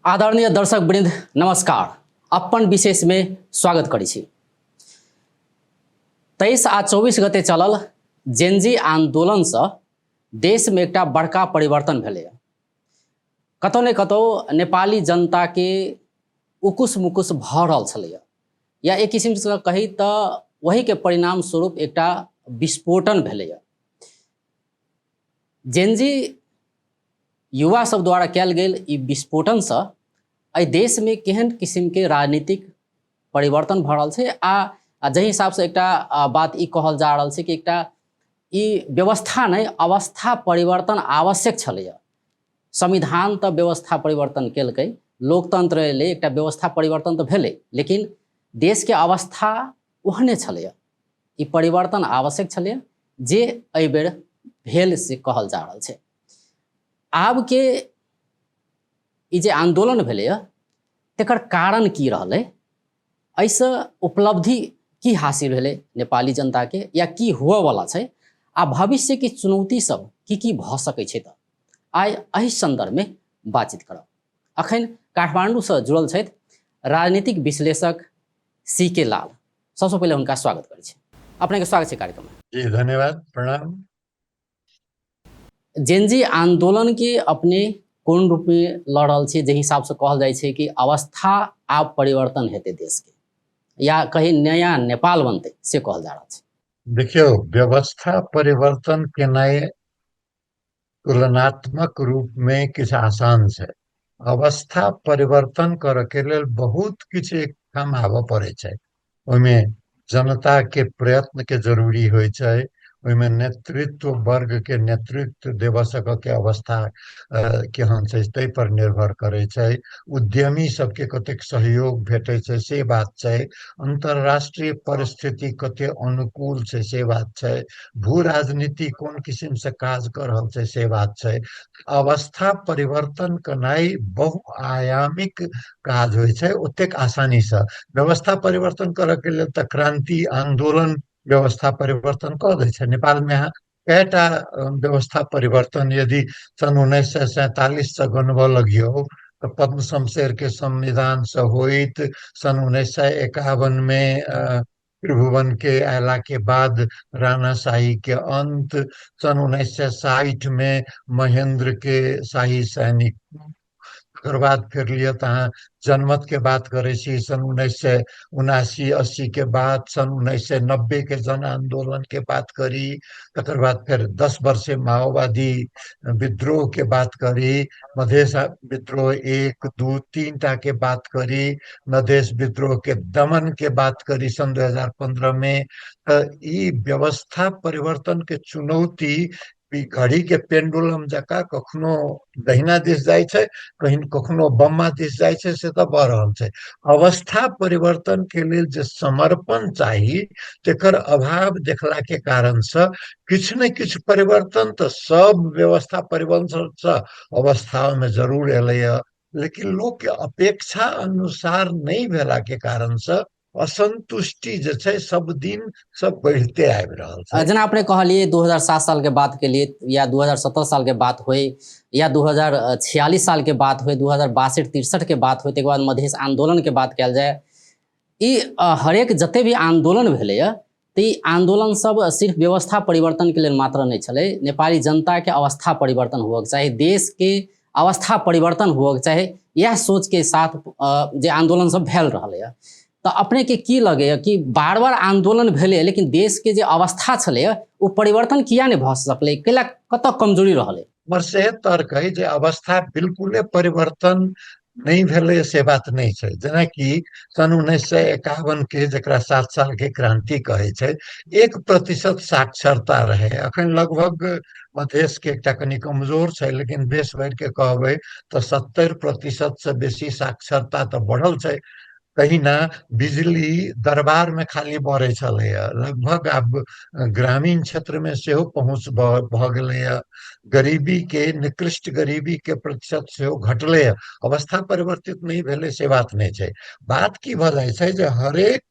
आदरणीय दर्शक वृंद नमस्कार। अपन विशेष में स्वागत करै छी। 23 आ 24 गते चलल जेनजी आंदोलनसँ देशमे एकटा बड़का परिवर्तन भेलैए। कतौ ने कतौ नेपाली जनताके उकुस मुकुस भऽ रहल छलैए, या एक किसिमसँ कही तऽ वहीके परिणाम स्वरूप एकटा विस्फोटन भेलैए। जेनजी युवा सब द्वारा कयल गेल ई विस्फोटनसँ एहि देशमे केहन किसिमके राजनीतिक परिवर्तन भऽ रहल छै आ जाहि हिसाबसँ एकटा बात ई कहल जा रहल छै कि एकटा ई व्यवस्था नहि अवस्था परिवर्तन आवश्यक छलैए। संविधान तऽ व्यवस्था परिवर्तन केलकै, लोकतंत्र एलै, एकटा व्यवस्था परिवर्तन तऽ भेलै, लेकिन देशके अवस्था ओहने छलैए। ई परिवर्तन आवश्यक छलैए जे एहिबेर भेल से कहल जा रहल छै। आबके ई जे आन्दोलन भेलैए तकर कारण की रहलै, एहिसँ उपलब्धि की हासिल भेलै नेपाली जनताके, या की हुअवला छै, आ भविष्यके चुनौती सब की की भऽ सकै छै, तऽ आइ एहि सन्दर्भमे बातचीत करब। अखन काठमाण्डूसँ जुड़ल छथि राजनीतिक विश्लेषक सी के लाल। सबसँ पहिले हुनका स्वागत करै छी। अपनेके स्वागत छै कार्यक्रममे। जी धन्यवाद, प्रणाम। जेनजी आंदोलन के अपने कोन रूप में लड़ रहल छी, जाहि हिसाब से कहल जाइ छै कि अवस्था आब परिवर्तन हेतै देश के, या कहीं नया नेपाल बनतै से कहल जा रहल छै। देखियौ, व्यवस्था परिवर्तन केनाइ तुलनात्मक रूप में किछु आसान छै। अवस्था परिवर्तन करऽ के लेल बहुत किछु एकठाम आबऽ पड़ै छै। ओहिमे जनता के प्रयत्न के जरूरी होइ छै, ओहिमे नेतृत्व वर्ग के नेतृत्व देबऽ सकऽ के अवस्था केहन छै ताहि पर निर्भर करै छै, उद्यमी सबके कतेक सहयोग भेटै छै से बात छै, अन्तर्राष्ट्रीय परिस्थिति कते अनुकूल छै से बात छै, भू राजनीति कोन किसिम से काज कऽ रहल छै से बात छै। अवस्था परिवर्तन केनाइ बहुआयामिक काज होइ छै, ओतेक आसानीसँ व्यवस्था परिवर्तन करऽके लेल तऽ क्रांति आंदोलन व्यवस्था परिवर्तन कऽ दै छै। नेपालमे अहाँ कएटा व्यवस्था परिवर्तन यदि सन् 1947 गनबऽ लगियौ तऽ पद्म शमशेर के संविधान से होइत सन् 1951 मे त्रिभुवन के अयला के बाद राणा शाही के अंत, सन् 1960 मे महेंद्र के शाही सैनिक, तकर बाद फेर लिअ तऽ अहाँ जनमत के बात करै छी सन् 1979-80 के बाद, सन् 1990 के जन आंदोलन के बात करी, तकर बाद फेर 10 वर्ष माओवादी विद्रोह के बात करी, मधेश विद्रोह 1 2 3 टा के बात करी, मधेश विद्रोह के दमन के बात करी सन् 2015 में। तऽ ई व्यवस्था परिवर्तन के चुनौती घड़ी के पेंडुलम जकाँ कखनो दहिना दिस जाइ छै, कहीं कखनो बम्मा दिस जाइ छै, से तऽ भऽ रहल छै। अवस्था परिवर्तन के लेल जे समर्पण चाही तेकर अभाव देखला के कारण से किछु ने किछु परिवर्तन तऽ सब व्यवस्था परिवर्तन से अवस्था में जरूर एलैया, लेकिन लोक के अपेक्षा अनुसार नहि भेला के कारण से असंतुष्टि जे छै सब दिन सब बढ़िते आबि रहल छै। जेना अपने कहलिए 2007 साल के बात के लिए, या 2017 साल के बात होय, या 2046 साल के बात होय, 2062-63 के बात होय, तकर बाद मधेश आंदोलन के बात कयल जाय, ई हरेक जते भी आंदोलन भेलैया तऽ ई आंदोलन सब सिर्फ व्यवस्था परिवर्तन के लेल मात्र नहि छलै। नेपाली जनता के अवस्था परिवर्तन हुअके चाही, देश के अवस्था परिवर्तन हुअके चाही, इएह सोच के साथ जे आंदोलन सब भेल रहलैया। तऽ अपने के की लगैया कि बार बार आंदोलन भेलै लेकिन देश के जे अवस्था छलैया ओ परिवर्तन किया नहि भऽ सकलै, कैला कतऽ कमजोरी रहलै? हमर से तर्क है जे अवस्था बिल्कुले परिवर्तन नहि भेलै से बात नहि छै। जेनाकि सन् 1951 के जकरा 7 साल के क्रांति कहै छै, 1% साक्षरता रहै। अखन लगभग मधेश के एकटा कनि कमजोर छै, लेकिन देश भरि के कहबै तऽ 70% से बेसी साक्षरता तऽ बढ़ल छै। तहिना बिजली दरबार में खाली बरै छलैया, लगभग आब ग्रामीण क्षेत्र में सेहो पहुंच भऽ गेलैया। गरीबी के, निकृष्ट गरीबी के प्रतिशत सेहो घटलैया। अवस्था परिवर्तित नहि भेलै से बात नहि छै। बात की भऽ जाइ छै जे हरेक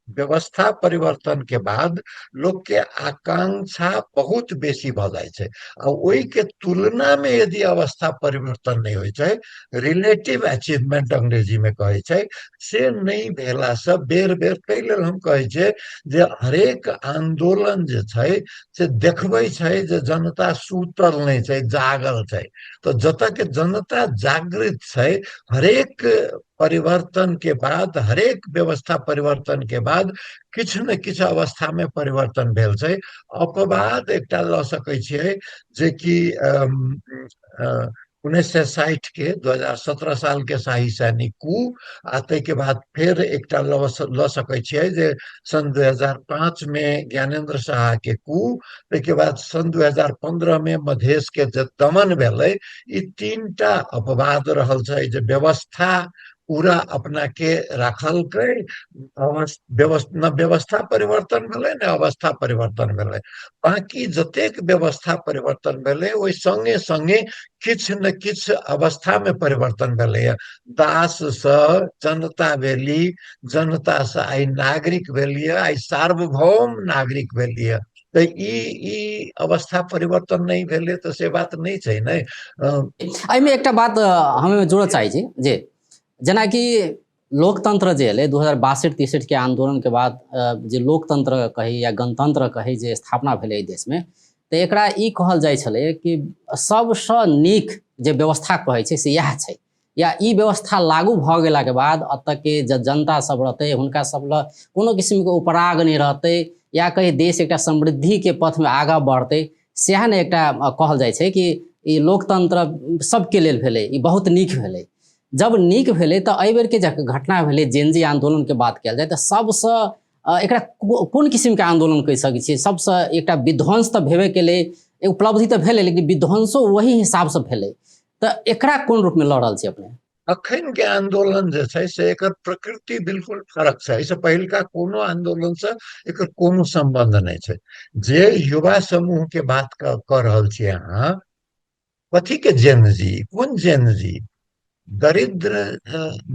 व्यवस्था परिवर्तन के बाद लोक के आकांक्षा बहुत बेसी भऽ जाइ छै आ ओहि के तुलना मे यदि अवस्था परिवर्तन नहि होइ छै, रिलेटिव अचीवमेंट अंग्रेजी मे कहै छै, से नहि भेलासँ बेर बेर, ताहि लेल हम कहै छियै जे हरेक आन्दोलन जे छै से देखबै छै जे जनता सुतल नहि छै, जागल छै। तऽ जतऽ के जनता जागृत छै, हरेक परिवर्तन के बाद, हरेक व्यवस्था परिवर्तन के बाद किछु ने किछु अवस्था मे परिवर्तन भेल छै। अपवाद एकटा लऽ सकै छियै जेकि 1960 के 2017 साल के शाही सैनिक कू, आ ताहिके बाद फेर एकटा लऽ सकै छियै जे सन् 2005 मे ज्ञानेन्द्र शाह के कू, ताहिके बाद सन् 2015 मे मधेश के जे दमन भेलै। ई तीनटा अपवाद रहल छै जे व्यवस्था पूरा अपना के राखलकै, न व्यवस्था परिवर्तन भेलै ने अवस्था परिवर्तन भेलै। बाकी जतेक व्यवस्था परिवर्तन भेलै ओहि संगे संगे किछु ने किछु अवस्था मे परिवर्तन भेलैया। दाससँ जनता भेली, जनतासँ आइ नागरिक भेलियै, आइ सार्वभौम नागरिक भेलियै। तऽ ई ई अवस्था परिवर्तन नहि भेलै तऽ से बात नहि छै ने। एहिमे एकटा बात हम जोड़ऽ चाहै छी जे जेनाकि लोकतंत्र जे एलै 2062-63 के आंदोलन के बाद, जे लोकतंत्र कही या गणतंत्र कही जे स्थापना भेलै एहि देशमे, तऽ एकरा ई कहल जाइ छलै कि सबसँ नीक जे व्यवस्था कहै छै से इएह छै, या ई व्यवस्था लागू भऽ गेलाके बाद एतऽके जे जनता सब रहतै हुनका सब लग कोनो किसिमके उपराग नहि रहतै, या कही देश एकटा समृद्धिके पथमे आगाँ बढ़तै। सएह ने एकटा कहल जाइ छै कि ई लोकतंत्र सबके लेल भेलै, ई बहुत नीक भेलै। जब नीक भेलै तऽ एहि बेरके जे घटना भेलै, जेनजी आन्दोलनके बात कयल जाय तऽ सबसँ एकरा कोन किसिमके आन्दोलन कहि सकै छियै? सबसँ एकटा विध्वंस तऽ भेबे केलै, उपलब्धि तऽ भेलै, लेकिन विध्वंसो वही हिसाबसँ भेलै, तऽ एकरा कोन रूपमे लऽ रहल छी अपने? अखन के आंदोलन जे छै से एकर प्रकृति बिल्कुल फरक छै। एहिसँ पहिलका कोनो आंदोलन से एकर कोनो संबंध नहि छै। जे युवा समूह के बात कऽ रहल छी अहाँ, कथी के जेनजी, कोन जेनजी? दरिद्र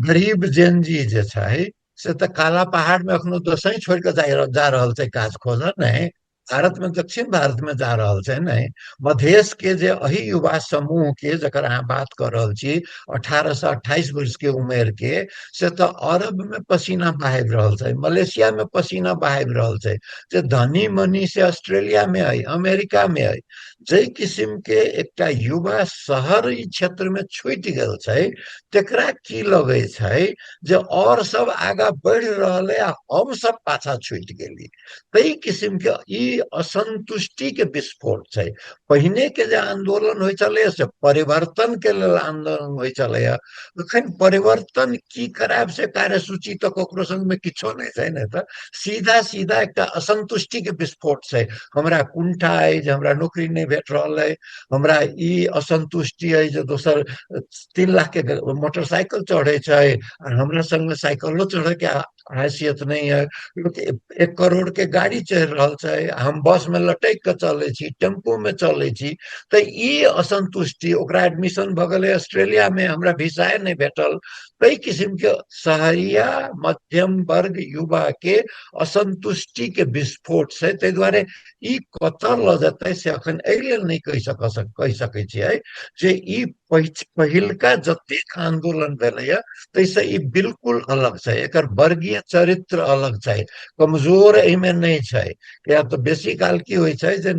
गरीब जेनजी जे छै से तऽ काला पहाड़ मे एखनो दसई छोड़ि कऽ जा रहल छै काज खोजऽ, नहि भारत में, दक्षिण भारत में जा रहल छै। नहि मधेश के जे एहि युवा समूह के जकर अहाँ बात कऽ रहल छी, 18 से 28 वर्ष के उमेर के, से तऽ अरब में पसीना बहाबि रहल छै, मलेशिया में पसीना बहाबि रहल छै, जे धनी मनी से ऑस्ट्रेलिया में अइ, अमेरिका में अइ। जाहि किसिम के एकटा युवा शहरी क्षेत्र में छूटि गेल छै, तकरा की लगै छै जे और सब आगा बढ़ि रहल है आ हम सब पाछा छूटि गेली। ताहि किसिम के ई असंतुष्टि के विस्फोट छै। पहिने के जे आंदोलन होइ छलै से परिवर्तन के लेल आंदोलन होइ छलै, अखन परिवर्तन की करायब से कार्यसूची तऽ ककरो संग में किछो नहि छै ने, तऽ सीधा सीधा एकटा असंतुष्टि के विस्फोट छै। हमरा कुंठा अइ जे हमरा नौकरी नहि भेट रहल अइ, हमरा ई असंतुष्टि अइ जे दोसर 3 लाख के मोटरसाइकिल चढ़ै छै आ हमरा संग में साइकिलो चढ़े के हैसियत नहि है, लोक 1 करोड़ के गाड़ी चढ़ि रहल छै, हम बस में लटकि कऽ चलै छी, टेम्पू में चलै छी। तऽ ई असंतुष्टि, ओकरा एडमिशन भऽ गेलै ऑस्ट्रेलिया में, हमरा भिसाए नहि भेटल, ताहि किसिम के शहरिया मध्यम वर्ग युवा के असंतुष्टि के विस्फोट छै। ताहि दुआरे ई कतऽ लऽ जेतै से अखन एहि लेल नहि कहि सकै छियै जे ई पहिलका जतेक आंदोलन भेलैया ताहिसँ ई बिल्कुल अलग छै। एकर वर्गीय चरित्र अलग छै, कमजोर एहिमे नहि छै। किया तऽ बेसी काल की होइ छै जे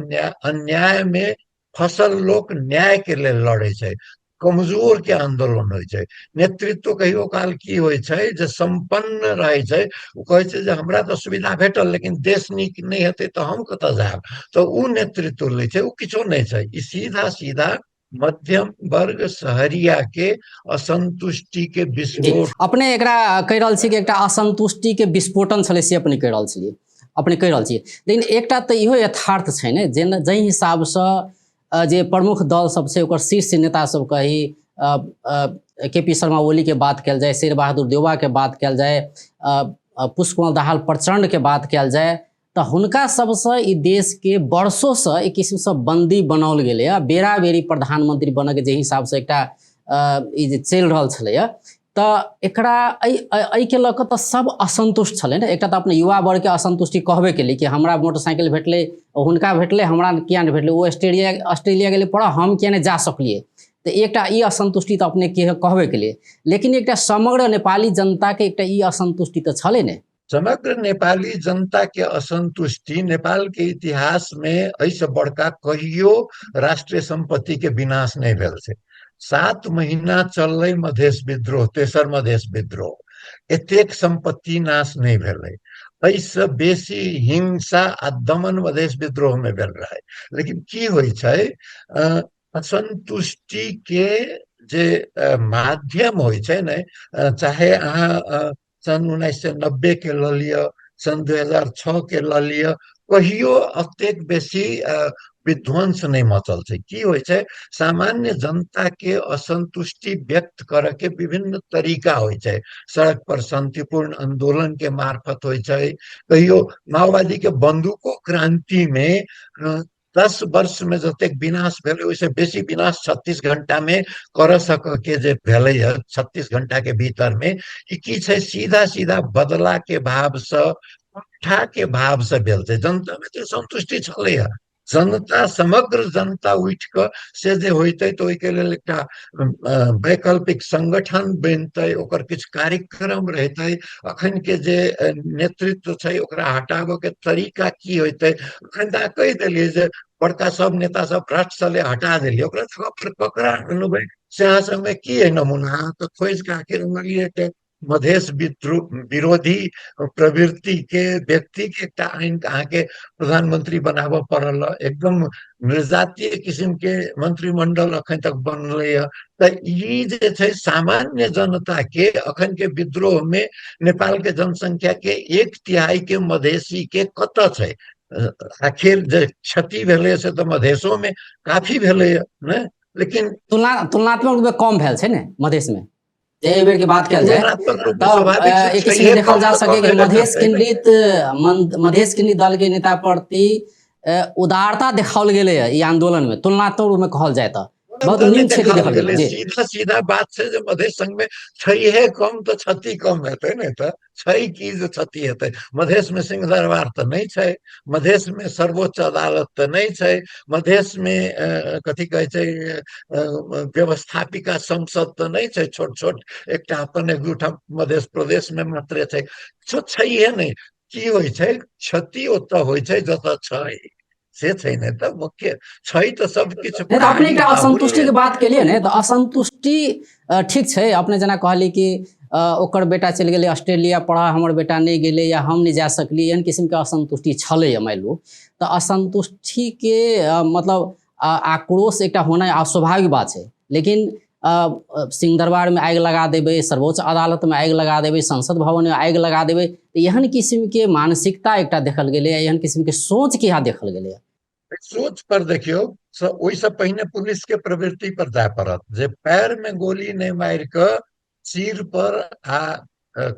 अन्याय मे फसल लोक न्याय के लेल लड़ै छै, कमजोर के आंदोलन होइ छै। नेतृत्व कहियो काल की होइ छै जे सम्पन्न रहै छै, ओ कहै छै जे हमरा तऽ सुविधा भेटल लेकिन देश नीक नहि हेतै तऽ हम कतऽ जायब, तऽ ओ नेतृत्व लै छै, ओ किछो नहि छै। ई सीधा सीधा मध्यम वर्ग शहरिया के असंतुष्टि के विस्फोट। अपने एकरा कहि रहल छी कि एकटा असंतुष्टि के विस्फोटन छलै, से अपने कहि रहल छलियै, अपने कहि रहल छियै, लेकिन एकटा तऽ इहो यथार्थ छै ने जे जाहि हिसाबसँ जे प्रमुख दल सब छै ओकर शीर्ष नेता सब कही, के पी शर्मा ओली के बात कयल जाय, शेर बहादुर देउबा के बात कयल जाय, पुष्पकमल दाहाल प्रचंड के बात कयल जाय, तऽ हुनका सबसँ ई देशके वर्षोसँ एक किसिमसँ बन्दी बनाओल गेलैए। बेरा बेरी प्रधानमंत्री बनऽके जे हिसाबसँ एकटा ई जे चलि रहल छलैए, तऽ एकरा एहिके लऽ कऽ तऽ सब असन्तुष्ट छलै ने। एकटा तऽ अपने युवा वर्गके असन्तुष्टि कहबे केली कि हमरा मोटरसाइकिल भेटलै, हुनका भेटलै, हमरा किया नहि भेटलै, ओ ऑस्ट्रेलिया ऑस्ट्रेलिया गेलै पढ़ऽ, हम किया नहि जा सकलियै। तऽ एकटा ई असन्तुष्टि तऽ अपने के कहबे केलियै, लेकिन एकटा समग्र नेपाली जनताके एकटा ई असन्तुष्टि तऽ छलै ने। समग्र नेपाली जनता के असंतुष्टि नेपाल के इतिहास में एहिसँ बड़का कहियो राष्ट्रीय संपत्ति के विनाश नहि भेल छै। 7 महीना चललै मधेश विद्रोह, तेसर मधेश विद्रोह, एतेक संपत्ति नाश नहि भेलै। एहिसँ बेसी हिंसा आ दमन मधेश विद्रोह में भेल रहै। लेकिन की होइ छै, असंतुष्टि के जे माध्यम होइ छै ने, चाहे अहाँ सन् 1990 के लऽ लिअ, सन् 2006 के लऽ लिअ, कहियो एतेक बेसी विध्वंस नहि मचल छै। की होइ छै, सामान्य जनता के असंतुष्टि व्यक्त करऽ के विभिन्न तरीका होइ छै। सड़क पर शांतिपूर्ण आंदोलन के मार्फत होइ छै, कहियो माओवादी के बंदूको क्रांति में 10 वर्ष में जतेक विनाश भेलै ओहिसँ बेसी विनाश 36 घंटा में कर सक के जे भेलै है, 36 घंटा के भीतर में। ई की छै, सीधा सीधा बदला के भाव से, कुंठा के भाव से भेल छै। जनता में तऽ संतुष्टि छलै है, जनता, समग्र जनता उठि कऽ से जे होइतै तऽ ओहिके लेल एकटा वैकल्पिक संगठन बनतै, ओकर किछु कार्यक्रम रहितै, अखन के जे नेतृत्व छै ओकरा हटाबऽ के तरीका की होइतै। अखन तऽ कहि देलियै जे बड़का सब नेता सब भ्रष्ट छलै, हटा देलियै, ओकरा जगह पर ककरा अनबै से अहाँ सबमे की है नमूना? अहाँ तऽ खोजि कऽ आखिर अनलियै मधेश विद्रोह विरोधी प्रवृत्ति के व्यक्ति के एकटा आनि कऽ अहाँके प्रधानमंत्री बनाबऽ पड़ल। एकदम निर्जातीय किसिम के मंत्रिमंडल अखन तक बनलै हँ। तऽ ई जे छै सामान्य जनता के अखन के विद्रोह में नेपाल के जनसंख्या के 1/3 के मधेसी के कतऽ छै? आखिर जे क्षति भेलै से तऽ मधेशो में काफी भेलै ने, लेकिन तुलनात्मक रूप में कम भेल छै ने मधेश में। एहि बेर के बात कयल जाय तऽ एक किसिम देखल जा सके कि मधेश केंद्रित मधेश केंद्रित दल के नेता प्रति उदारता देखाओल गेलै ई आंदोलन में, तुलनात्मक रूप में कहल जाय तऽ बहुत नीक क्षति देखल गेलै। सीधा सीधा बात छै जे मधेश संघ में छैहे कम तऽ क्षति कम हेतै, नहि तऽ छै की जे क्षति हेतै। मधेश में सिंह दरबार तऽ नहि छै, मधेश में सर्वोच्च अदालत तऽ नहि छै, मधेश में कथी कहै छै व्यवस्थापिका संसद तऽ नहि छै, छोट छोट एकटा अपन एक दूटा मधेश प्रदेश में मात्रे छै, किछो छैहे नहि। की होइ छै, क्षति ओतऽ होइ छै जतऽ छै, से छै ने। तऽ मुख्य छै तऽ सब किछु। नहि तऽ अपने एकटा असंतुष्टि के बात केलियै ने, तऽ असंतुष्टि ठीक छै। अपने जेना कहली कि ओकर बेटा चलि गेलै ऑस्ट्रेलिया पढ़ऽ, हमर बेटा नहि गेलै या हम नहि जा सकलियै, एहन किस्मके असंतुष्टि छलैए मानि लू। तऽ असंतुष्टिके मतलब आक्रोश एकटा होनाइ अस्वाभाविक बात छै, लेकिन सिंह दरबारमे आगि लगा देबै, सर्वोच्च अदालतमे आगि लगा देबै, संसद भवनमे आगि लगा देबै, तऽ एहन किस्मके मानसिकता एकटा देखल गेलैए, एहन किस्मके सोच के यहाँ देखल गेलैए। सोच पर देखियौ, ओहिसँ पहिने पुलिस के प्रवृत्ति पर जाय पड़त जे पैर में गोली नहि मारि कऽ सिर पर आ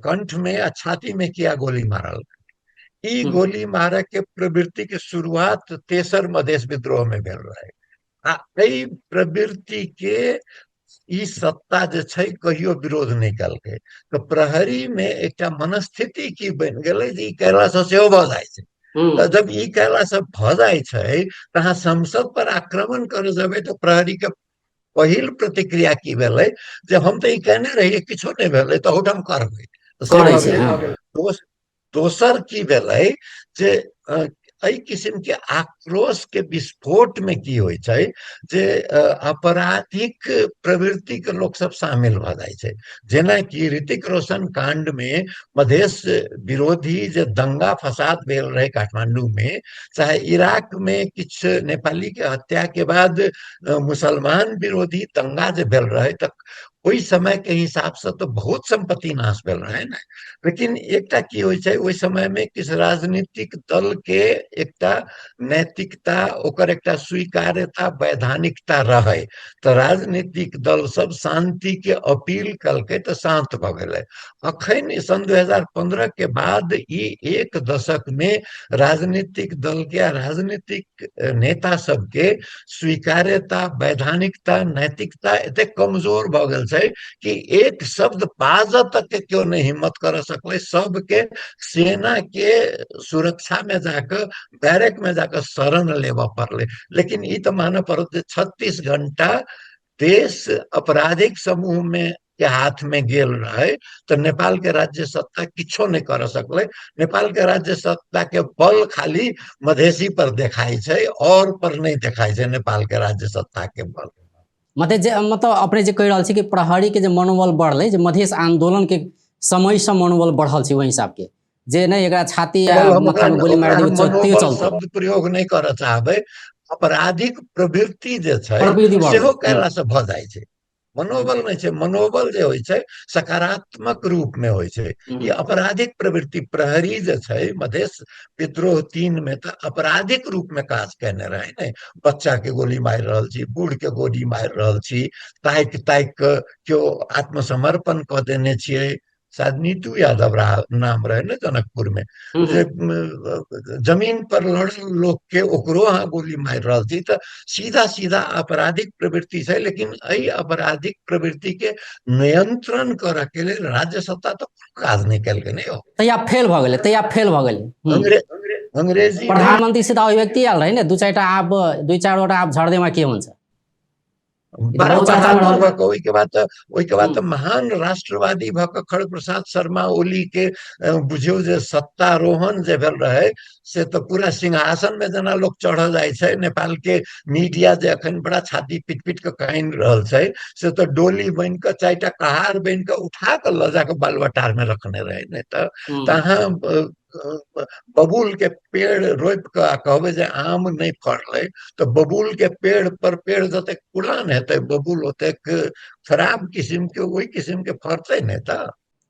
कंठ में आ छाती में किया गोली मारल। ई गोली मारय के प्रवृत्ति के शुरुआत तेसर मधेश विद्रोह में भेल रहे आ एहि प्रवृत्ति के ई सत्ता जे छै कहियो विरोध नहि केलकै। तऽ प्रहरी में एकटा मनस्थिति की बनि गेलै जे ई कयलासँ सेहो भऽ जाइ छै। तऽ जब ई कयलासँ भऽ जाइ छै तऽ अहाँ संसद पर आक्रमण करऽ जेबै तऽ प्रहरी के पहिल प्रतिक्रिया की भेलै जे हम तऽ ई केने रहियै, किछो नहि भेलै, तऽ ओहुठाम करबै। दोसर की भेलै जे एहि किसिम के आक्रोश के विस्फोट में की होइ छै जे आपराधिक प्रवृत्ति के लोक सब शामिल भऽ जाइ छै। जेनाकि ऋतिक रोशन कांड में मधेश विरोधी जे दंगा फसाद भेल रहे काठमांडू में, चाहे इराक में किछु नेपाली के हत्या के बाद मुसलमान विरोधी दंगा जे भेल रहे, तऽ ओहि समय के हिसाब से तऽ बहुत संपत्ति नाश भेल रहे ने। लेकिन एकटा की होइ छै, ओहि समय में किछु राजनीतिक दल के एकटा नैतिकता, ओकर एकटा स्वीकार्यता, वैधानिकता रहै, तऽ राजनीतिक दल सब शांति के अपील कलकै तऽ शांत भऽ गेलै। अखन सन 2015 के बाद ई एक दशक में राजनीतिक दल के आ राजनीतिक नेता सबके स्वीकार्यता, वैधानिकता, नैतिकता एतेक कमजोर भऽ गेल छै कि एक शब्द बाजऽ तक के केओ नहि हिम्मत करऽ सकलै। सबके सेना के सुरक्षा में जाकऽ बैरक में जाकऽ शरण लेबऽ पड़लै। लेकिन ई तऽ मानऽ पड़त जे 36 घंटा देश आपराधिक समूह में के हाथ में गेल रहे तऽ नेपाल के राज्य सत्ता किछो नहि कर सकलै। नेपाल के राज्य सत्ता के बल खाली मधेसी पर देखाइ छै, और पर नहि देखाइ छै नेपाल के राज्य सत्ता के बल। मतलब जे मतलब अपने जे कहि रहल छी कि प्रहरी के जे मनोबल बढ़लै, जे मधेश आंदोलन के समय से मनोबल बढ़ल छै, ओहि हिसाब के जे नहि एकरा छाती या माथा में गोली मारि देबै तैयो चलतै। शब्द प्रयोग नहि करऽ चाहबै। आपराधिक प्रवृत्ति जे छै सेहो कयला से भऽ जाइ छै। मनोबल नहि छै, मनोबल जे होइ छै सकारात्मक रूप में होइ छै। ई आपराधिक प्रवृत्ति प्रहरी जे छै मधेश विद्रोह 3 में तऽ आपराधिक रूप में काज केने रहे ने, बच्चा के गोली मारि रहल छी, बूढ़ के गोली मारि रहल छी, ताकि ताकि कऽ केओ आत्मसमर्पण कऽ देने छियै। शायद नीतू यादव नाम रहे ने जनकपुर में, जे जमीन पर लड़ल लोक के ओकरो अहाँ गोली मारि रहल छी। तऽ सीधा सीधा आपराधिक प्रवृत्ति छै। लेकिन एहि आपराधिक प्रवृत्ति के नियंत्रण करऽ के लेल राज्य सत्ता तऽ कोनो काज नहि केलकै ने यौ। तहिया फेल भऽ गेलै, तहिया फेल भऽ गेलै। अंग्रेजी प्रधानमंत्री सीधा अभिव्यक्ति आयल रहै ने, दू चारिटा आब दू चारि गोटा आब झड़देमा के हुन्छ। बड़ा बहादुर भऽ कऽ ओहिके बाद तऽ ओहिके बाद तऽ महान राष्ट्रवादी भऽ कऽ खड़ग प्रसाद शर्मा ओली के बुझियौ जे सत्तारोहण जे भेल रहे से तऽ पूरा सिंहासन में जेना लोक चढ़ल जाइ छै। नेपाल के मीडिया जे अखन बड़ा छाती पीट पीट कऽ कानि रहल छै से तऽ डोली बनि कऽ 4टा कहार बनि कऽ उठा कऽ लऽ जाकऽ बालुवाटार में रखने रहे। नहि तऽ तहाँ बबूल के पेड़ रोपि कऽ आ कहबै जे आम नहि फड़लै तऽ बबूल के पेड़ पर पेड़ जतेक पुरान हेतै बबूल ओतेक खराब किसिम के ओहि किसिम के फड़तै नहि। तऽ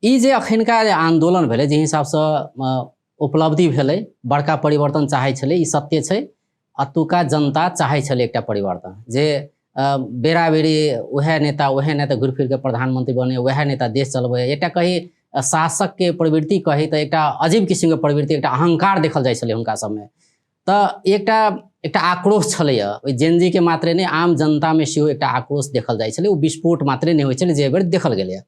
ई जे अखनका जे आंदोलन भेलै, जे हिसाबसँ उपलब्धि भेलै, बड़का परिवर्तन चाहै छलै, ई सत्य छै। अतुका जनता चाहै छलै एकटा परिवर्तन, जे बेराबेरी उएह नेता उएह नेता घुरि फिर के प्रधानमंत्री बने, उएह नेता देश चलबै। एकटा कही शासक के प्रवृत्ति कही तऽ एकटा अजीब किसिमके प्रवृत्ति, एकटा अहंकार देखल जाइ छलै हुनका सबमे। तऽ एकटा एकटा आक्रोश छलैए ओहि जेनजी के मात्रे नहि, आम जनतामे सेहो एकटा आक्रोश देखल जाइ छलै। ओ विस्फोट मात्रे नहि होइ छलै जे एहिबेर देखल गेलैए।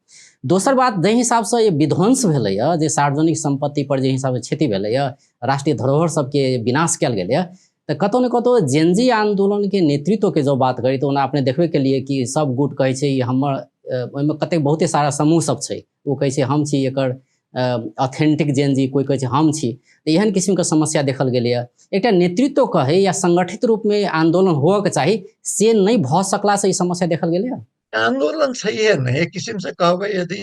दोसर बात, जाहि हिसाबसँ ई विध्वंस भेलैए, जे सार्वजनिक सम्पत्ति पर जे हिसाबसँ क्षति भेलैए, राष्ट्रीय धरोहर सबके विनाश कयल गेलैए, तऽ कतहु ने कतहु जेनजी आन्दोलनके नेतृत्वके जँ बात करी तऽ ओना अपने देखबे केलियै कि सब गुट कहै छै ई हमर, ओहिमे कतेक बहुते सारा समूह सब छै, ओ कहै छै हम छी एकर ऑथेंटिक जेनजी, कोइ कहै छै हम छी। तऽ एहन किसिमके समस्या देखल गेलैए। एकटा नेतृत्व कहै या संगठित रूपमे आन्दोलन होअके चाही, से नहि भऽ सकलासँ ई समस्या देखल गेलैए। आंदोलन छैहे नहि, एक किसिम से कहबै यदि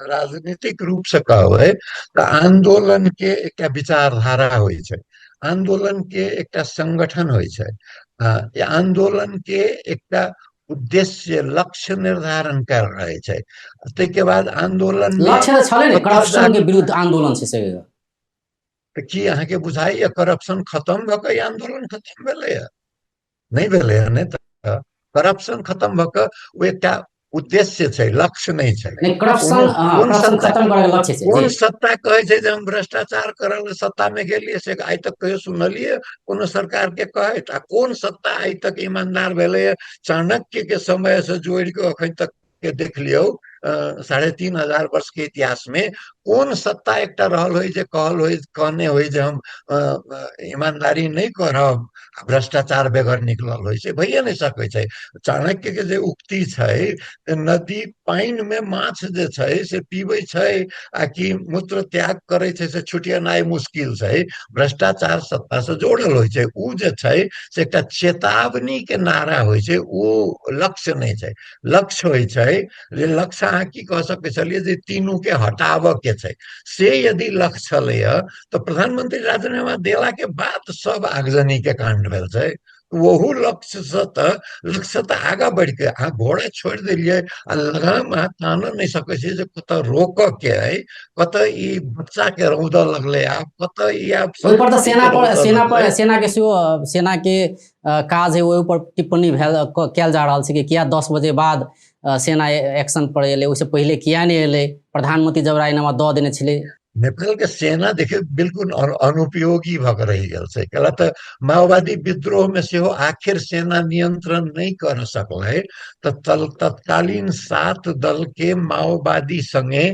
राजनीतिक रूप से कहबै तऽ आंदोलन के एकटा विचारधारा होइ छै, आंदोलन के एकटा संगठन होइ छै, आंदोलन के एकटा उद्देश्य लक्ष्य निर्धारण कर रहे छै। ताहिके बाद आंदोलन लक्ष्य तऽ छलै ने, करप्शन के विरुद्ध आंदोलन छै से। तऽ की अहाँके बुझाइए करप्शन खतम भऽ कऽ आंदोलन खतम भेलैए? नहि भेलै हँ। नहि तऽ करप्शन खतम भऽ कऽ ओ एकटा उद्देश्य छै, लक्ष्य नहि छै। कोन सत्ता कहै छै जे हम भ्रष्टाचार करऽ लए सत्ता मे गेलियै, से आइ तक कहियो सुनलियै कोनो सरकार के कहैत? आ कोन सत्ता आइ तक ईमानदार भेलैए? चाणक्य के समय से जोड़ि कऽ अखन तक के देख लियौ, 3500 वर्ष के इतिहास में कोन सत्ता एकटा रहल होइ जे कहल होइ, कहने होइ जे हम ईमानदारी नहि करब, भ्रष्टाचार बेगर निकलल होइ छै? भइए नहि सकै छै। चाणक्य के जे उक्ति छै, नदी पानि में माछ जे छै से पीबै छै आ कि मूत्र त्याग करै छै से छुटियनाइ मुश्किल छै। भ्रष्टाचार सत्ता से जोड़ल होइ छै। उ जे छै से एकटा चेतावनी के नारा होइ छै, उ लक्ष्य नहि छै। लक्ष्य होइ छै जे लक्ष्य अहाँ की कह सकै छलियै जे तीनू के हटाबऽ के छै, से यदि लक्ष्य छलैया तऽ प्रधानमंत्री राजीनामा देला के बाद सब आगजनी के कांड भेल छै। ओहू लक्ष्य से तऽ लक्ष्य तऽ आगाँ बढ़ि के अहाँ घोड़ा छोड़ि देलियै आ लगाम अहाँ तानऽ नहि सकै छियै जे कतऽ रोकऽ के अइ, कतऽ ई बच्चा के रौदऽ लगलै आब, कतऽ ई आब ओहि पर तऽ सेना पर सेना पर सेना के सेहो सेना के काज है, ओहि पर टिप्पणी भेल कयल जा रहल छै कि किया 10 बजे बाद सेना एक्शन पर एलै, ओहिसँ पहिले किया नहि एलै, प्रधानमंत्री जब राजीनामा दऽ देने छलै। नेपाल के सेना देखियौ बिल्कुल अनुपयोगी भऽ कऽ रहि गेल छै। कैला तऽ माओवादी विद्रोह मे सेहो आखिर सेना नियंत्रण नहि कर सकलै, तऽ तत्कालीन 7 दल के माओवादी संगे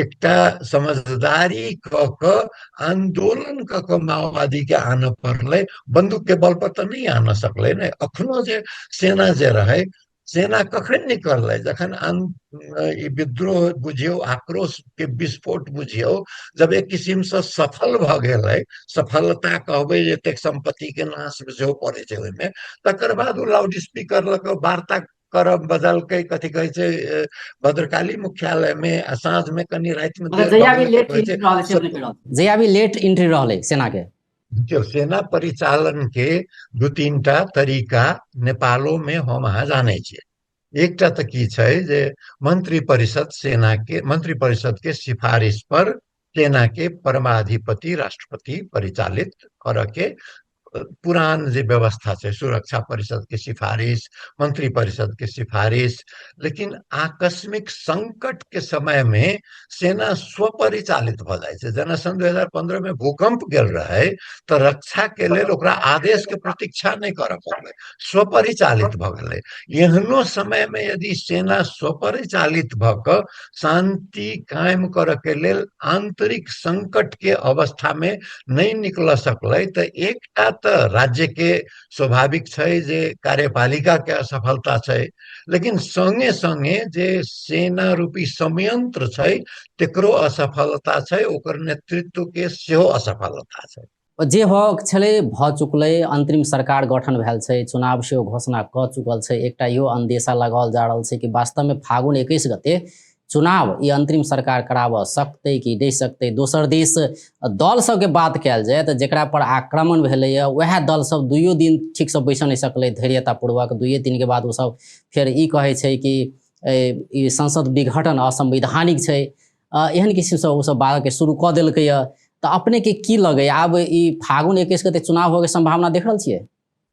एकटा समझदारी कऽ कऽ आंदोलन कऽ कऽ माओवादी के आनऽ पड़लै, बंदूक के बल पर तऽ नहि आनऽ सकलै ने। अखनो जे सेना जे रहै, सेना कखन निकललै? जखन ई विद्रोह बुझियौ, आक्रोश के विस्फोट बुझियौ, जब एक किसिम से सफल भऽ गेलै, सफलता कहबै जे एतेक सम्पत्ति के नाश सेहो पड़ै छै ओहिमे, तकर बाद ओ लाउड स्पीकर लऽ कऽ वार्ता करब बदलकै, कथी कहै छै, भद्रकाली मुख्यालय में, आ साँझ में कनि राति में देर जहिया भऽ भी गेलै तऽ लेट कहै छै, एंट्री रहलै, से अपने कहि रहल छी। जहिया भी लेट एंट्री रहलै सेना के। देखियौ, सेना परिचालन के 2-3 टा तरीका नेपालो में हम अहाँ जानै छियै। एकटा तऽ की छै जे मंत्रिपरिषद सेना के, मंत्रिपरिषद के सिफारिश पर सेना के परमाधिपति राष्ट्रपति परिचालित करऽ के पुरान जे व्यवस्था छै, सुरक्षा परिषद के सिफारिश, मंत्रिपरिषद के सिफारिश। लेकिन आकस्मिक संकट के समय में सेना स्वपरिचालित भऽ जाइ छै। जेना सन 2015 में भूकंप गेल रहै तऽ रक्षा के लेल ओकरा आदेश के प्रतीक्षा नहि करऽ पड़लै, स्वपरिचालित भऽ गेलै। एहनो समय में यदि सेना स्वपरिचालित भऽ कऽ शांति कायम करऽ के लेल आंतरिक संकट के अवस्था में नहि निकल सकलै, तऽ एकटा तऽ राज्य के स्वाभाविक छै जे कार्यपालिका के असफलता छै, लेकिन संगे संगे जे सेना रूपी संयंत्र छै तेकरो असफलता छै, ओकर नेतृत्व के सेहो असफलता छै। जे भऽ छलै भऽ चुकलै, अंतरिम सरकार गठन भेल छै, चुनाव सेहो घोषणा कऽ चुकल छै। एकटा इहो अंदेशा लगाओल जा रहल छै कि वास्तवमे फागुन 21 गते चुनाव ई अंतरिम सरकार कराबऽ सकतै कि नहि सकतै। दोसर दिस दल सबके बात कयल जाय तऽ जकरा पर आक्रमण भेलैए वएह दल सब 2 दिन ठीकसँ बैसऽ नहि सकलै धैर्यतापूर्वक। 2 दिनके बाद ओसब फेर ई कहै छै कि ई संसद विघटन असंवैधानिक छै, एहन किसिमसँ ओसब बाजऽके शुरू कऽ देलकैए। तऽ अपनेके की लगैए, आब ई फागुन 21 गते चुनाव होबऽके सम्भावना देख रहल छियै?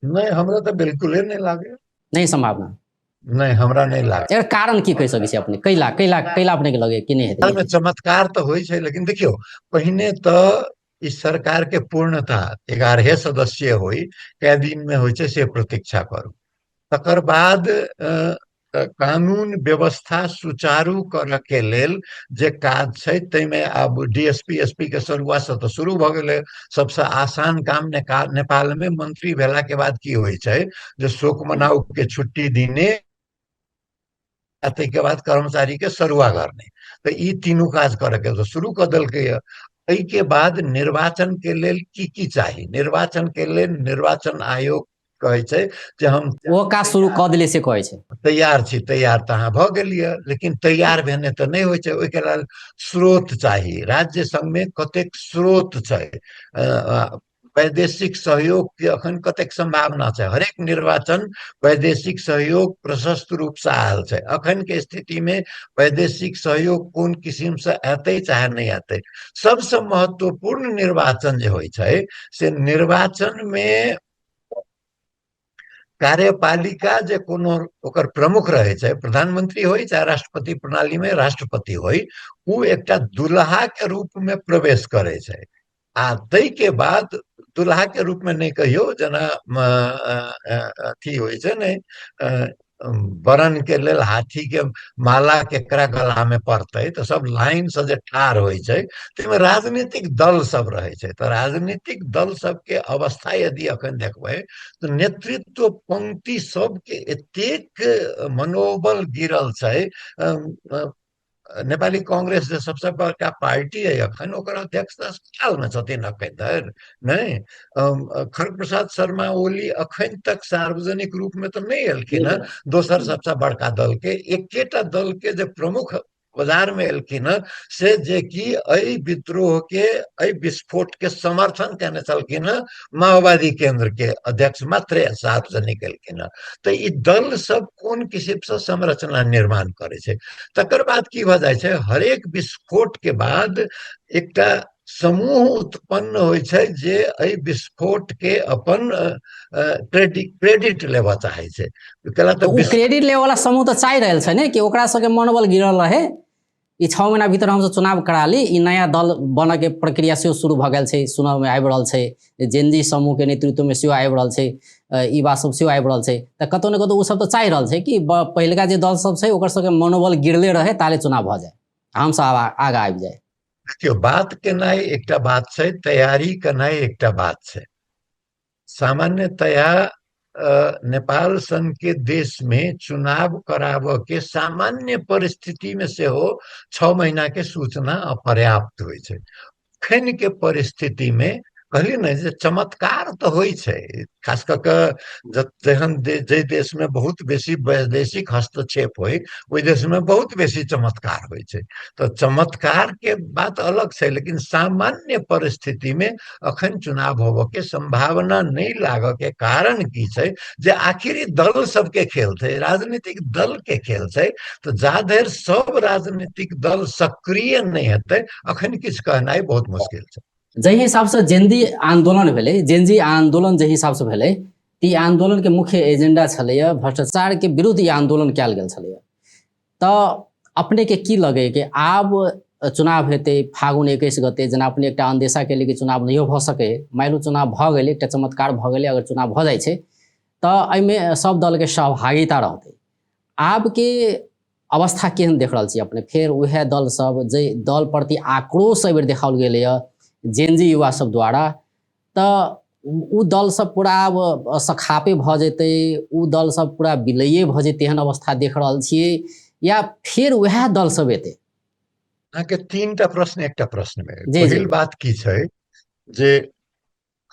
नहि, हमरा तऽ बिल्कुले नहि लागैए। नहि सम्भावना? नहि, हमरा नहि लागै। एकर कारण की कहि सकै छी अपने? कैला कैला कैला अपने के लगैए कि नहि हेतै? एहिमे चमत्कार तऽ होइ छै, लेकिन देखियौ पहिने तऽ ई सरकार के पूर्णता 11 सदस्यीय होइ, कै दिन में होइ छै से प्रतीक्षा करू, तकर बाद कानून व्यवस्था सुचारू करऽ के लेल जे काज छै ताहिमे आब डीएसपी एसपी के शुरुआत से तऽ शुरू भऽ गेलै। सबसँ आसान काम नेपाल में मंत्री भेला के बाद की होइ छै जे शोक मनाउ के छुट्टी दिने आ ताहिके बाद कर्मचारी के सरुआ घर नहि, तऽ ई तीनू काज करऽ के तऽ शुरू कऽ देलकै। एहिके बाद निर्वाचन के लेल की की चाही? निर्वाचन के लेल निर्वाचन आयोग कहै छै जे हम ओ काज शुरू कऽ देलियै से कहै छै। तैयार छी, तैयार तऽ अहाँ भऽ गेलियै, लेकिन तैयार भेने तऽ नहि होइ छै, ओहिके लेल स्रोत चाही। राज्य संगमे कतेक स्रोत छै, वैदेशिक सहयोग के अखन कतेक सम्भावना छै? हरेक निर्वाचन वैदेशिक सहयोग प्रशस्त रूप से आयल छै। अखन के स्थिति में वैदेशिक सहयोग कोन किसिम से एतै चाहे नहि एतै, सबसे महत्वपूर्ण निर्वाचन जे होइ छै से निर्वाचन में कार्यपालिका जे कोनो ओकर प्रमुख रहै छै, प्रधानमंत्री होइ चाहे राष्ट्रपति प्रणाली में राष्ट्रपति होइ, ओ एकटा दुल्हा के रूप में प्रवेश करै छै। आ ताहि के बाद दुल्हा के रूप में नहि कहियौ, जेना अथी होइ छै ने, वरण के लेल हाथी के माला केकरा गला में पड़तै तऽ सब लाइन से जे ठाढ़ होइ छै, ताहिमे राजनीतिक दल सब रहै छै। तऽ राजनीतिक दल सबके अवस्था यदि अखन देखबै तऽ नेतृत्व पंक्ति सबके एतेक मनोबल गिरल छै। नेपाली कांग्रेस जे सबसे बड़का पार्टी है अखन, ओकर अध्यक्ष तऽ अस्पताल में छथिन अखन धरि नहि। खड़ग प्रसाद शर्मा ओली अखन तक सार्वजनिक रूप में तऽ नहि एलखिन हँ। दोसर सबसे बड़का दल के एकेटा दल के जे प्रमुख बाजार में एलखिन हँ से जे कि एहि विद्रोह के, एहि विस्फोट के समर्थन केने छलखिन हँ, माओवादी केंद्र के अध्यक्ष मात्रे सार्वजनिक एलखिन हँ। तऽ ई दल सब कोन किसिम से संरचना निर्माण करै छै। तकर बाद की भऽ जाइ छै, हरेक विस्फोट के बाद एकटा समूह उत्पन्न होइ छै जे एहि विस्फोट के अपन क्रेडिट लेबऽ चाहै छै। तऽ क्रेडिट लेबऽ वाला समूह तऽ चाहि रहल छै ने कि ओकरा सबके मनोबल गिरल रहे, ई 6 महीना भीतर हमसब चुनाव करा ली। ई नया दल बनऽ के प्रक्रिया सेहो शुरू भऽ गेल छै, सुनऽमे आबि रहल छै, जेनजी समूहके नेतृत्वमे सेहो आबि रहल छै, ई बात सब सेहो आबि रहल छै। तऽ कतौ ने कतौ ओ सब तऽ चाहि रहल छै कि पहिलका जे दल सब छै ओकर सबके मनोबल गिरले रहे, ताले चुनाव भऽ जाय, हमसब आगा आबि जाय। देखियौ, बात केनाइ एकटा बात छै, तैयारी केनाइ एकटा बात छै। सामान्यतया नेपाल सन के देश में चुनाव कराबऽ के सामान्य परिस्थिति में सेहो 6 महीना के सूचना अपर्याप्त होइ छै। अखन के परिस्थिति में कहलियै ने जे चमत्कार तऽ होइ छै, खास कऽ कऽ जहन जाहि देश में बहुत बेसी वैदेशिक हस्तक्षेप होइ ओहि देश में बहुत बेसी चमत्कार होइ छै। तऽ चमत्कार के बात अलग छै, लेकिन सामान्य परिस्थिति में अखन चुनाव होबऽ के संभावना नहि लागऽ के कारण की छै जे आखिर ई दल सबके खेल छै, राजनीतिक दल के खेल छै। तऽ जा धरि सब राजनीतिक दल सक्रिय नहि हेतै अखन किछु कहनाइ बहुत मुश्किल छै। जाहि हिसाबसँ जेनजी आंदोलन भेलै, जेनजी आंदोलन जाहि हिसाबसँ भेलै, ई आंदोलन के मुख्य एजेंडा छलैया भ्रष्टाचार के विरुद्ध ई आंदोलन कयल गेल छलैया। तऽ अपने के की लगै कि आब चुनाव हेतै फागुन 21 गते, जेना अपने एकटा अंदेशा केलियै कि चुनाव नहियो भऽ सकै, मानि लू चुनाव भऽ गेलै, एकटा चमत्कार भऽ गेलै, अगर चुनाव भऽ जाइ छै तऽ एहिमे सब दलके सहभागिता रहतै। आबके अवस्था केहन देख रहल छी अपने? फेर उएह दल सब जे दल प्रति आक्रोश एहिबेर देखाओल गेलैए जेनजी युवा सब द्वारा, तऽ ओ दल सब पूरा आब सखापे भऽ जेतै, ओ दल सब पूरा विलये भऽ जेतै, एहन अवस्था देख रहल छियै या फेर उएह दल सब एतै? अहाँके 3टा प्रश्न एकटा प्रश्न मे। पहिल बात की छै जे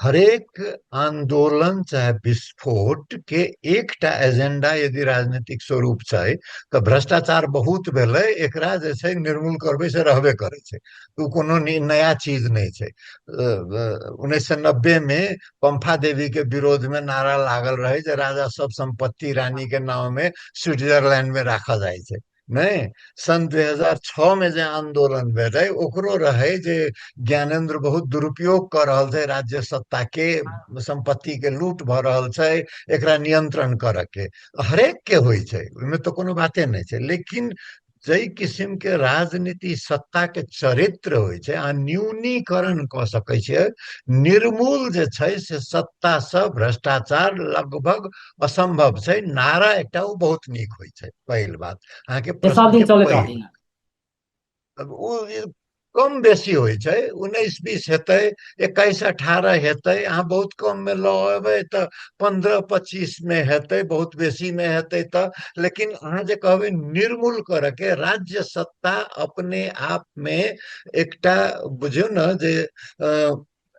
हरेक आंदोलन चाहे विस्फोट के एकटा एजेंडा यदि राजनीतिक स्वरूप छै तऽ भ्रष्टाचार बहुत भेलै, एकरा जे छै निर्मूल करबै से रहबे करै छै, ओ कोनो नया चीज नहि छै। 1990 में पंफा देवी के विरोध में नारा लागल रहे जे राजा सब संपत्ति रानी के नाम में स्विट्जरलैंड में राखल जाइ छै। नहि, सन 2006 में जे आंदोलन भेलै ओकरो रहै जे ज्ञानेन्द्र बहुत दुरुपयोग कऽ रहल छै राज्य सत्ता के, संपत्ति के लूट भऽ रहल छै, एकरा नियंत्रण करऽ के हरेक के होइ छै, ओहिमे तऽ कोनो बाते नहि छै। लेकिन जाहि किसिम के राजनीति सत्ता के चरित्र होइ छै, अहाँ न्यूनीकरण कऽ सकै छियै, निर्मूल जे छै से सत्ता सँ भ्रष्टाचार लगभग असंभव छै। नारा एकटा ओ बहुत नीक होइ छै। पहिल बात अहाँके सब दिन चलैत रहतै, ओ कम बेसी होइ छै, 19-20 हेतै, 21-18 हेतै, अहाँ बहुत कम मे लऽ एबै तऽ 15-25 मे हेतै, बहुत बेसी मे हेतै तऽ। लेकिन अहाँ जे कहबै निर्मूल करऽ के, राज्य सत्ता अपने आप मे एकटा बुझियौ ने जे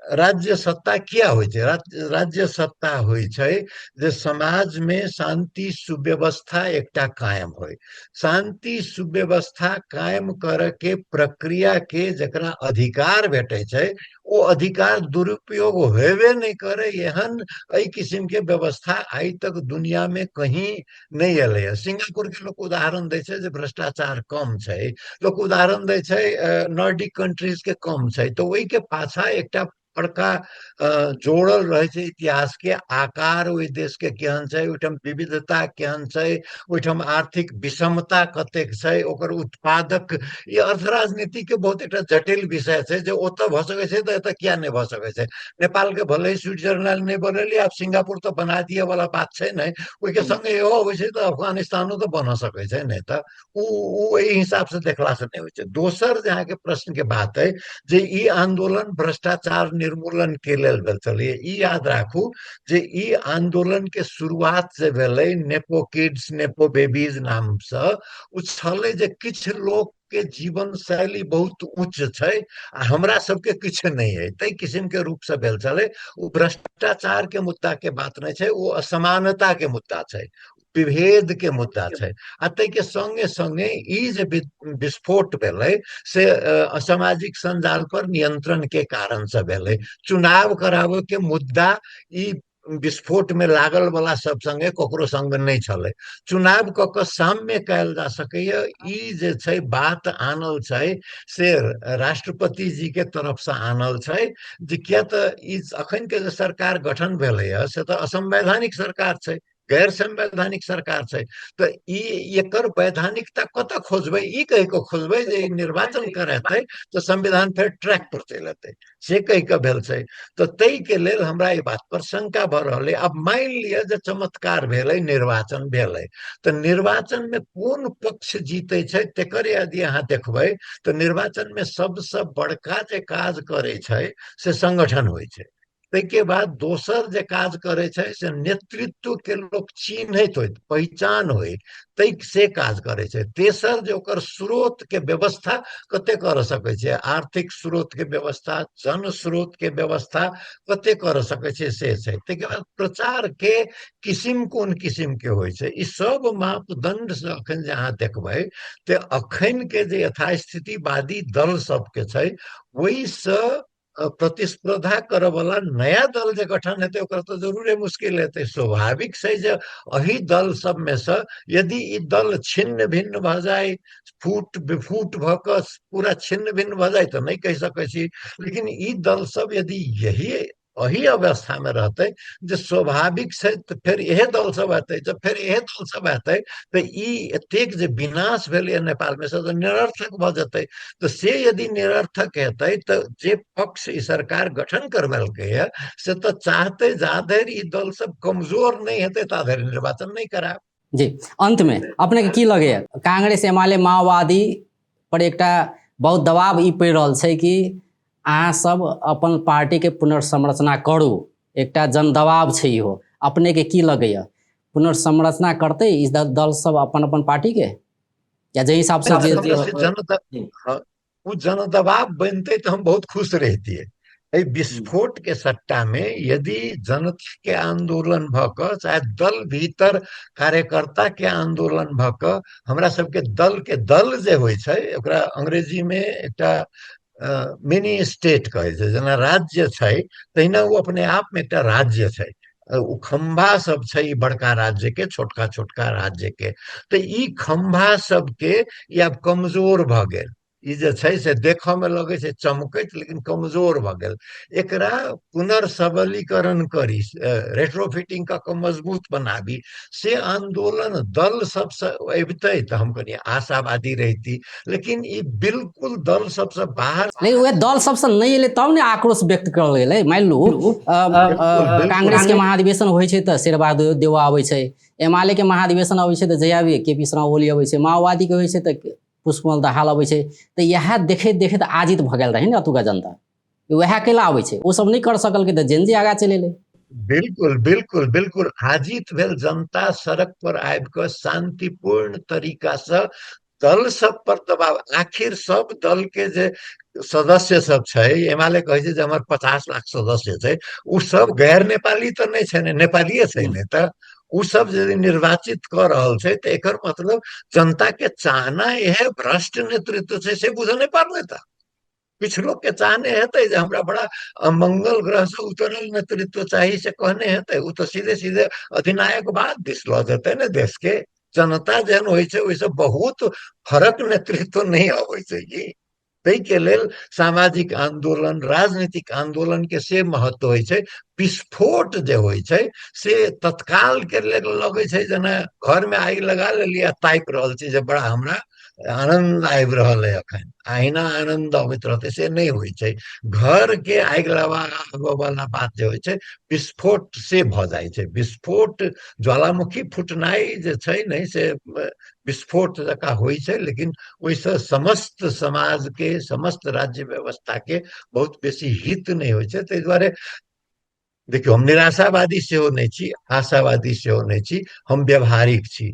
राज्य सत्ता किया होइ छै? राज्य सत्ता होइ छै जे समाज में शांति सुव्यवस्था एकटा कायम होइ। शांति सुव्यवस्था कायम करऽ के प्रक्रिया के जकरा अधिकार भेटै छै ओ अधिकार दुरुपयोग हेबे नहि करे, एहन एहि किसिम के व्यवस्था आइ तक दुनिया में कहीं नहि एलैए। सिंगापुर के लोक उदाहरण दै छै जे भ्रष्टाचार कम छै, लोक उदाहरण दै छै नॉर्डिक कंट्रीज के कम छै, तऽ ओहिके पाछा एकटा बड़का जोड़ल रहै छै इतिहास के आकार, ओहि देश के केहन छै, ओहिठाम विविधता केहन छै, ओहिठाम आर्थिक विषमता कतेक छै, ओकर उत्पादक, ई अर्थ राजनीति के बहुत एकटा जटिल विषय छै जे ओतऽ भऽ सकै छै तऽ एतऽ किया नहि भऽ सकै छै। नेपाल के भले ही स्विट्जरलैंड नहि बनेली, आब सिंगापुर तऽ बना दिए वाला बात छै नहि, ओहिके संगे इहो अबै छै तऽ अफगानिस्तानो तऽ बना सकै छै नहि, तऽ ओ एहि हिसाब से देखला से नहि होइ छै। दोसर जे अहाँके प्रश्न के बात है जे ई आंदोलन भ्रष्टाचार निर्मूलन के लेल भेल छलै, ई याद राखू जे ई आंदोलन के शुरुआत जे भेलै नेपो किड्स नेपो बेबीज नाम से, ओ छलै जे किछु लोक के जीवन शैली बहुत उच्च छै आ हमरा सबके किछु नहि है, ताहि किसिम के रूप से भेल छलै। ओ भ्रष्टाचार के मुद्दा के बात नहि छै, ओ असमानता के मुद्दा छै, विभेद के मुद्दा छै। आ ताहिके संगे संगे ई जे विस्फोट भेलै से असामाजिक संजाल पर नियंत्रण के कारण से भेलै। चुनाव कराबऽ के मुद्दा ई विस्फोट में लागल वाला सब संगे ककरो संग नहि छलै। चुनाव कऽ कऽ साम्य कयल जा सकैया, ई जे छै बात आनल छै से राष्ट्रपति जी के तरफ से आनल छै, जे किया तऽ ई अखन के जे सरकार गठन भेलैया से तऽ असंवैधानिक सरकार छै। गैर संवैधानिक सरकार छै। तऽ ई एकर वैधानिकता कतऽ खोजबै? ई कहि कऽ खोजबै जे ई निर्वाचन करेतै तऽ संविधान फेर ट्रैक पर चलि एतै, से कहि कऽ भेल छै। तऽ ताहिके लेल हमरा एहि बात पर शंका भऽ रहल अइ। आब मानि लिअ जे चमत्कार भेलै, निर्वाचन भेलै, तऽ निर्वाचनमे कोन पक्ष जीतै छै तेकर यदि अहाँ देखबै तऽ निर्वाचनमे सबसँ बड़का जे काज करै छै से संगठन होइ छै। ताहिके बाद दोसर जे काज करै छै से नेतृत्व के लोक चिन्हैत होय, पहिचान होय, ताहि से काज करै छै। तेसर जे ओकर स्रोत के व्यवस्था कते कर सकै छै, आर्थिक स्रोत के व्यवस्था, जन स्रोत के व्यवस्था कते कर सकै छै से छै। ताहिके बाद प्रचार के किसिम कोन किसिम के होइ छै, ई सब मापदंड से अखन जे अहाँ देखबै तऽ अखन के जे यथास्थितिवादी दल सबके छै ओहिसँ प्रतिस्पर्धा करऽवला नया दल जे गठन हेतै ओकरा तऽ जरूरे मुश्किल हेतै। स्वाभाविक छै जे एहि दल सबमे से यदि ई दल छिन्न भिन्न भऽ जाय, फूट विफूट भऽ कऽ पूरा छिन्न भिन्न भऽ जाय तऽ नहि कहि सकै छी, लेकिन ई दल सब यदि यही एही अवस्थामे रहतै जे स्वाभाविक छै तऽ फेर इहे दल सब हेतै। जब फेर इहे दल सब हेतै तऽ ई एतेक जे विनाश भेलैए नेपालमे से तऽ निरर्थक भऽ जेतै। तऽ से यदि निरर्थक हेतै तऽ जे पक्ष ई सरकार गठन करबेलकैए से तऽ चाहतै जा धरि ई दल सब कमजोर नहि हेतै ता धरि निर्वाचन नहि करायब। जी, अंतमे अपनेके की लगैए, कांग्रेस एमाले माओवादी पर एकटा बहुत दबाव ई पड़ि रहल छै कि अहाँ सब अपन पार्टीके पुनर्संरचना करू, एकटा जनदबाव छै इहो, अपनेके की लगैए पुनर्संरचना करतै ई दल सब अपन अपन पार्टीके, या जाहि हिसाबसँ जे ओ जनदबाव बनतै तऽ हम बहुत खुश रहितियै। एहि विस्फोट के सट्टा में यदि जनता के आंदोलन भऽ कऽ, चाहे दल भीतर कार्यकर्ता के आंदोलन भऽ कऽ, हमरा सबके दल के दल जे होइ छै ओकरा अंग्रेजी में एकटा मिनी स्टेट कहै छै, जेना राज्य छै तहिना ओ अपने आप में एकटा राज्य छै। ओ खम्भा सब छै ई बड़का राज्य के, छोटका छोटका राज्य के, तऽ ई खम्भा सबके ई आब कमजोर भऽ गेल। ई जे छै से देखऽ मे लगै छै चमकैत, लेकिन कमजोर भऽ गेल। एकरा पुनर्सबलीकरण करी, रेट्रोफिटिंग कऽ कऽ मजबूत बनाबी, से आंदोलन दल सबसँ अबितै तऽ हम कनि आशावादी रहिती, लेकिन ई बिल्कुल दल सबसँ बाहर। लेकिन वएह दल सबसँ नहि एलै तब ने आक्रोश व्यक्त करल गेलै। मानि लू कांग्रेस के महाधिवेशन होइ छै तऽ शेरबहादुर देउवा अबै छै, एमाले के महाधिवेशन अबै छै तऽ जया भी के पी शर्मा ओली अबै छै, माओवादी के होइ छै तऽ पुष्पकमल दाहाल अबै छै। तऽ इएह देखैत देखैत आजित भऽ गेल रहै ने एतुका जनता, वएह कैला अबै छै, ओ सब नहि कर सकलकै तऽ जेनजी आगाँ चलि एलै। बिल्कुल बिल्कुल बिल्कुल आजित भेल जनता सड़क पर आबि कऽ शांतिपूर्ण तरीका से दल सब पर दबाव। आखिर सब दल के जे सदस्य सब छै, एमाले कहै छै जे हमर 50 लाख सदस्य छै, ओ सब गैर नेपाली तऽ नहि छै ने, नेपालिये छै ने, तऽ ओ सब यदि निर्वाचित कऽ रहल छै तऽ एकर मतलब जनता के चाहना इएह भ्रष्ट नेतृत्व छै से बुझऽ नहि पड़लै। तऽ किछु लोक के चाहने हेतै जे हमरा बड़ा मंगल ग्रह से उतरल नेतृत्व चाही, से कहने हेतै। ओ तऽ सीधे सीधे अधिनायकवाद दिस लऽ जेतै ने देश के। जनता जेहन होइ छै ओहिसँ बहुत फरक नेतृत्व नहि अबै छै कि। ताहिके लेल सामाजिक आन्दोलन, राजनीतिक आन्दोलन के से महत्व होइ छै। विस्फोट जे होइ छै से तत्काल के लेल लगै छै जेना घरमे आगि लगा लेलियै आ तापि रहल छी जे बड़ा हमरा आनन्द आबि रहल है अखन, अहिना आनन्द अबैत रहतै, से नहि होइ छै। घर के आगि लगाबऽ वाला बात जे होइ छै विस्फोट से भऽ जाइ छै। विस्फोट ज्वालामुखी फुटनाइ जे छै ने से विस्फोट जकाँ होइ छै, लेकिन ओहिसँ समस्त समाज के, समस्त राज्य व्यवस्था के बहुत बेसी हित नहि होइ छै। ताहि दुआरे देखियौ, हम निराशावादी सेहो नहि छी, आशावादी सेहो नहि छी, हम व्यवहारिक छी।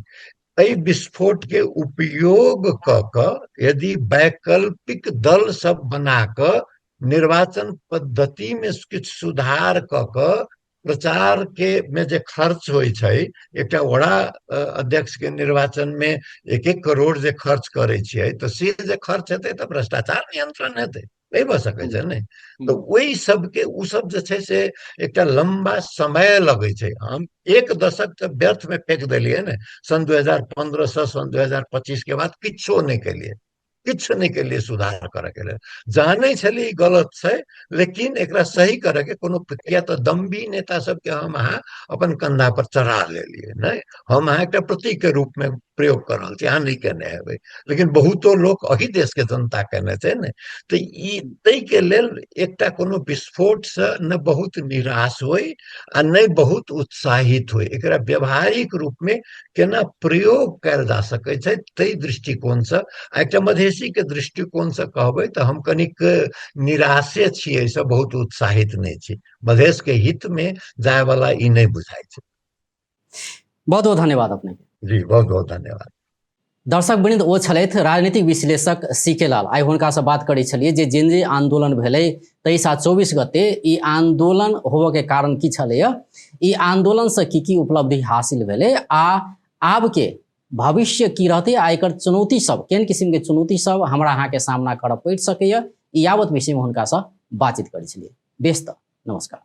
एहि विस्फोट के उपयोग कऽ कऽ यदि वैकल्पिक दल सब बना कऽ निर्वाचन पद्धति में किछु सुधार कऽ कऽ प्रचार के में जे खर्च होइ छै, एकटा वड़ा अध्यक्ष के निर्वाचन में 1-1 करोड़ जे खर्च करै छियै, तऽ से जे खर्च हेतै तऽ भ्रष्टाचार नियंत्रण हेतै, नहि भऽ सकै छै ने। तऽ ओहि सबके ओ सब जे छै से एकटा लम्बा समय लगै छै। हम 1 दशक तऽ व्यर्थ में फेंक देलियै ने, सन 2015 से सन 2025 के बाद किछो नहि केलियै। किछु नहि केलियै सुधार करऽके लेल। जानै छलियै ई गलत छै, लेकिन एकरा सही करऽके कोनो प्रक्रिया तऽ दम्बी नेता सबके हम अहाँ अपन कन्धा पर चढ़ा लेलियै। नहि, हम अहाँ एकटा प्रतीक के रूप में प्रयोग कर रहल छी, अहाँ नहि केने हेबै, लेकिन बहुतो लोक एहि देश के जनता केने छै ने। तऽ ई ताहिके लेल एकटा कोनो विस्फोट से ने बहुत निराश होइ आ नहि बहुत उत्साहित होइ, एकरा व्यवहारिक रूप में केना प्रयोग कयल जा सकै छै ताहि दृष्टिकोणसँ। आ एकटा मधेशीके दृष्टिकोणसँ कहबै तऽ हम कनिक निराशे छी, एहिसँ बहुत उत्साहित नहि छी। मधेशके हितमे जायवला ई नहि बुझाइ छै। बहुत बहुत धन्यवाद अपने। जी, बहुत बहुत धन्यवाद। दर्शक वृंद, ओ छलथि राजनीतिक विश्लेषक सी के लाल। आइ हुनकासँ बात करै छलियै जे जेनजी आंदोलन भेलै 23 आ 24 गते, ई आंदोलन होबऽके कारण की छलैया, ई आंदोलनसँ की की उपलब्धि हासिल भेलै आ आबके भविष्य की रहतै आ एकर चुनौती सब केहन किसिमके चुनौती सब हमरा अहाँके सामना करऽ पड़ि सकैया, ई यावत विषयमे हुनकासँ बातचीत करै छलियै। बेस, तऽ नमस्कार।